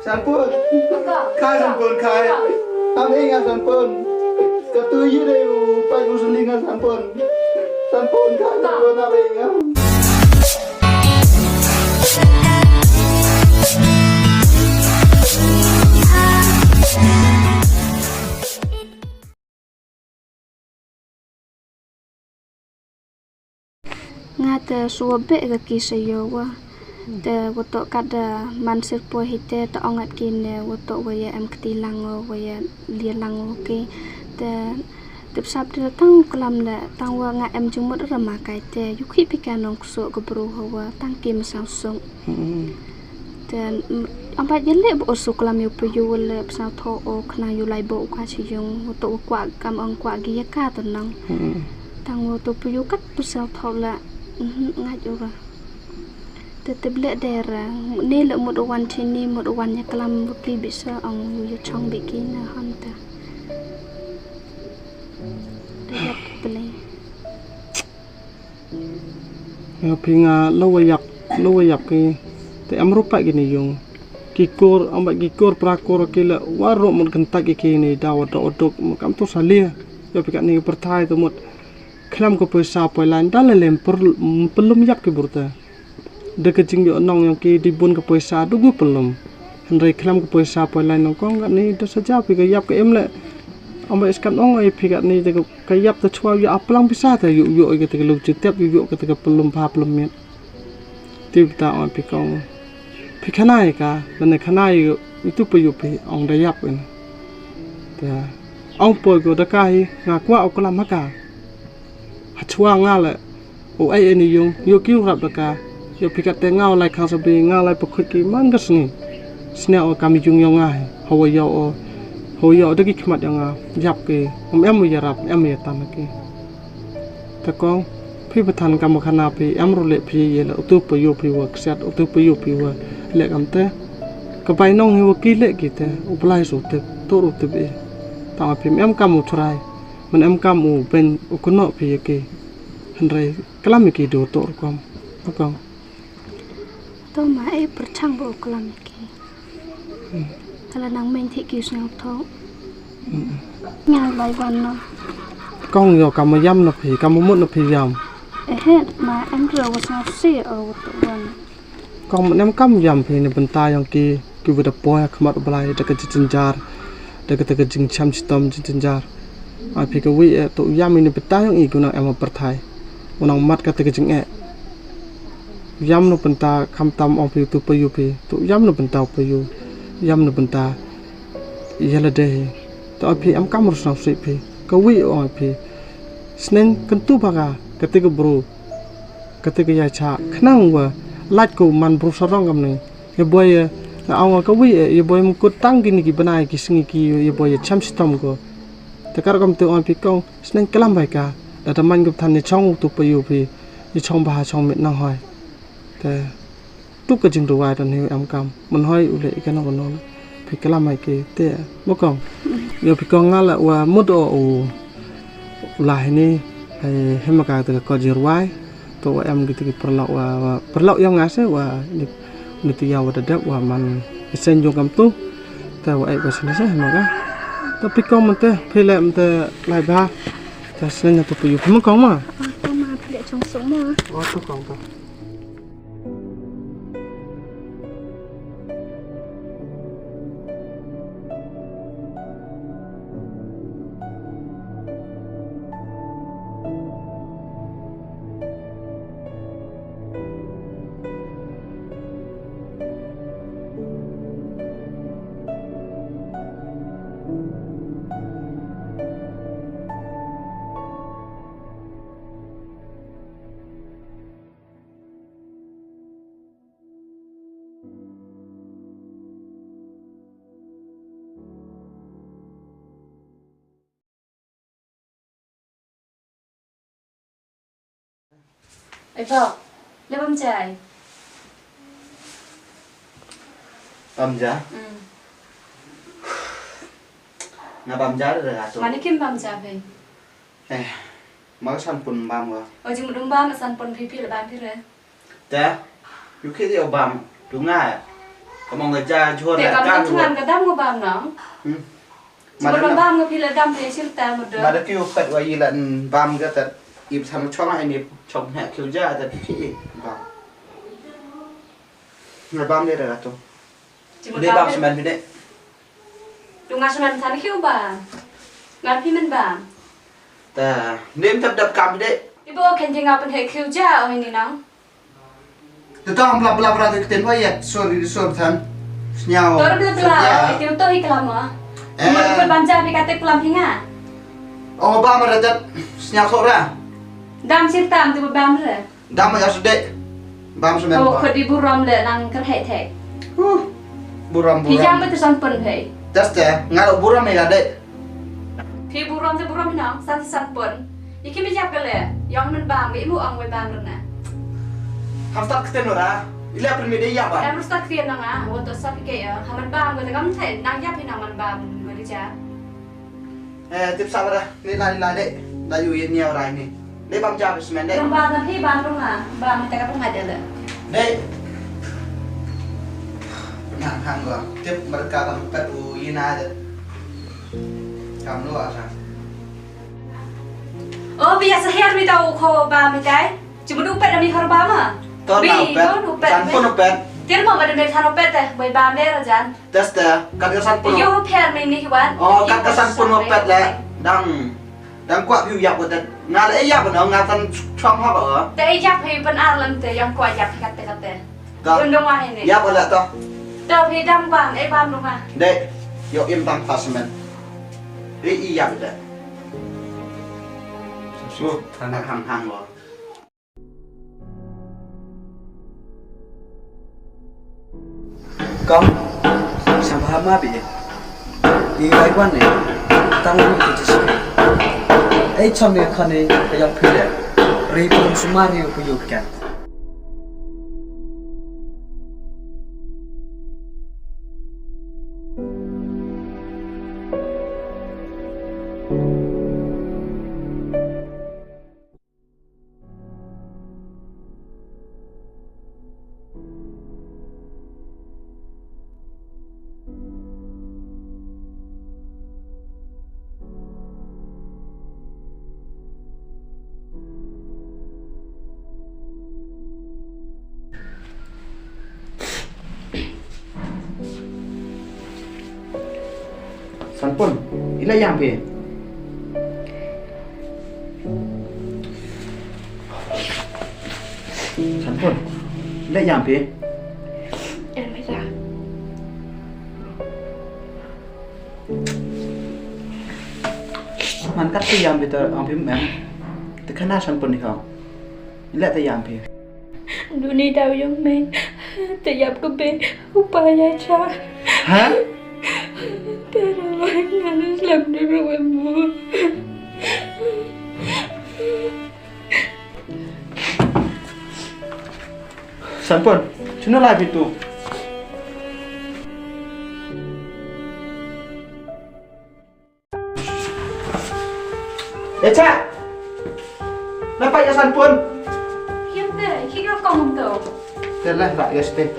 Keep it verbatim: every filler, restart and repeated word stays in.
Sanpon. Khai Sanpon, khai. Am ing a Sanpon. Ka tu yi dei u pai u sling a Sanpon. Sanpon, khai Sanpon, am ing a. Nga te shuwa beh ka ki sha ïew wa. Te wa toh kat da man sir poi hi te ta ong at ki ne wa toh wa ïa em kti lang o, wa ïa lia lang o ki. Te tip sap te tang klam le tang wa nga em jingmut ra ma kai te yu khi phi ka nong kso ka bru ha wa tang ki ma sang sung. Te, mm, ampat ïa leh ba u suklam ïa u pa ïa u leh psal tho o khnang ïa u lai ba u ka chi yung u to u kwah kam ong kwah gi ïa ka to nang. Tang u to pa ïa u kat psal tho la. Mhm, ngait u ra. Te te bleh de ra. Ne leh mut u wan chi ni mut u wan ïa klam ba ki bi sa ong u ïa chong bi ki na hon ta. Te ïa play. Nga phi nga lo wa ïap, lo wa ïap ki. Te em ruh pat ki ni yung. Ki kur, am ba ki kur pra kur ki la wa ro mut kyntait ki ki ni da wa da wa duk mut kam tu sa lia. Yo phi ka ni pyrthai tu mut. Khlem ka poisa poi lain da la lem per, pelum ïap ki bur te. Da ka jingïoh nong yong ki di bun ka poisa du gu pelum. Hynrei khlem ka poisa poi lain nong kong ka ni da sa ja phi ka ïap ka em le. Am ba iskan ong ai phi ka ni da ka Ka ïap ta chwa ïa aplang pisa ta yu yu ka ta ka lu chi tep yu yu ka ta ka pelum pha pelum miet. Ti ta ong phi kong. Phi khana ïa ka, lane khana ïa itu pa yu phi ong da ïap in. Ta ong poi ko da ka hi nga kwah u klam ha ka. Ha chwa nga le u ai ani yung yu ki rap da ka. Ïa phi kat te nga u lai khang sa bi nga u lai pa khut ki man ka sngi. Snia o kam yung yong nga hi. Hawa ïa o. Hawa ïa o da ki khmat yong nga. Ïap ki. Em em ïa rap em ïa tan ki. Ta kong phi pathan kam khana phi em ru le phi ïa le utu pa yu phi wa ksiat utu pa yu phi wa le kam te. Ka bai nong hi wa ki le ki te u blai su te to ru te bi. Ta phi em kam u chrai. Man em kam u ben u kuno phi ïa ki. Hynrei klam ïa ki du to ru kam. Ta kong. To ma e pyrchang ba u klam ïa ki. Tala nang men thik ki sngewthuh. Nga lai wan no. Kong yo kam yam na phi, kam mut na phi yam. Eh, ma em ro wa sngewsih o wa tu wan. Kong ma nem kam yam phi ni bynta yong ki, ki wa da poi khmat Blai da ka jingjynjar. Da ka ta ka jingcham chitom jingjynjar. Ai phi ka wi e tu yam ni bynta yong i ku nang em pyrthai. U nang mat ka ta ka jing e. Yam no bynta kham tam ong phi tu pa yu phi tu yam no bynta pa yu yam no bynta. Ïa la dei to phi am kam ru snam sui phi ka wi ong phi. Sneng kyntu ba ka kate ka bru kate ka ïa cha khnang wa lait ko man bru sarong kam ne. Ïa boi ïa ong ka wi ïa boi mkut tang kini ki bnai ki sngi ki ïa boi ïa cham chitom ko. Te kar kam te ong phi kong sneng klam bai ka da ta man ka than ïa chong tu pa yu phi ïa chong ba ha chong mit nang hoi. Te tu ka jingduwai don hi em kam man hoi u le ka no no phi klam ai ki te mo kong. Yo phi kong nga la wa mut o u la hi ni ai hima ka te ka ko jingduwai to wa em ki te ki perlok wa perlok yong nga se wa ni ti ya wa da dep wa man isen jong kam tu te wa ai ko sini se hima ka. To phi kong man te phi le man te lai ba te sini tu phi yu mo kong ma. Ko ma phi le chong so ma. Wa tu kong to. Ê Thok, leh bam ja ai. Bam ja? Hmm. Nga bam ja da ka tu. Mane kim bam ja phi. Eh, ma ka Sanpon bam ka. O jingmut um bam ka Sanpon phi phi la bam phi re. Te, yu khit ïa u bam, tu nga. Ka mong ka ja jhur. Te la kam ka ni ngan ka dam ka bam nang. Hmm. Sumar bam bam ka phi la dam phi sir ta mudar. Mada ki u pet wa yi la bam ka tat. Ip sam chong ai ni chong hek ki u ja tat phi bam. Nga bam de da to. Dei bam semen phi dei. Tu nga semen than ki u bam. Nga phi men bam. Ta nem tap dap kam phi dei. Ibo kan jing nga pen hek ki u ja oi ni nang. Te tang bla bla bla te ktien ba yet, sorry, sorry than. Sñiaw. Tor bla bla, te to hi klam ma. Eh. Mo ko ban ja bi kate klam hi nga. O ba ma rajat sñiaw sora. Dam sir tam te bam le. Dam ya sede. Bam semen. O ko di burom le nang ker hei te. Huh. Burom burom. Hi jam betu san pun hei. Das te, ngar burom ya de. Phi burom te burom nang, san san pun. Iki mi jap kale, yong men bam, mi mu ang wei bam rena. Ham start ktien ora. Ila permi de ya ba. Em start ktien nang ah, wo to start ke ya. Ham men bam, wo te kam te, nang jap hi nang men bam, wo de ja. Eh, tip sa bara, ni la ni la de. Da yu ye ni ora ni. Dei bam ja semen dei. Nang bam na phi bam rung ah, bam te ka pung ha de le. Dei. Nang hang go. Tip mereka kam pet u ina de. Kam lo asa. Oh, biasa her mi tau ko ba mi tai. Cuma dupet ami hor ba ma. Ton bi, na upet. Ton upet. San pun upet. Tir ma ba de me san upet te, bai ba me rajan. Tes te, kat ka san pun. Yo her mi ni wan. Oh, kat ka san pun upet le. Dang, dang kwah piu yap ko te. Nga le yap no, nga san chong ha ba. Te yap hi pen ar lam te, yang kwah yap kat te kat te. Ka. Undung ah ini. Ïa, ba la to. To phi dang bam, eh bam dong ah. Dei, yo im tang plasmen. Dei, ïa, ba dei. Su, hang hang hang lo. Kong, sam ha ma bi. I lai wan ne, tang ni ki jisku. Ei chong ne khane ka yong phi le. Ri pun sumar ri ku yu ken. Sanpun, i la ïam phi. Sanpun, i la ïam phi. Em, phi la. Man kat phi ïam phi ta ong phi mem. Te khana Sanpun ni ho. I la te ïam phi. Duni daw yong me. Te yap ko be upa ya cha. Ha? Te ro lo ngan slem du ro mo. Sanpun, chuna lai phi tu. Echa. Nampak ya Sanpun. Kiam te, ki ka kong tu. Telah lah ya ste.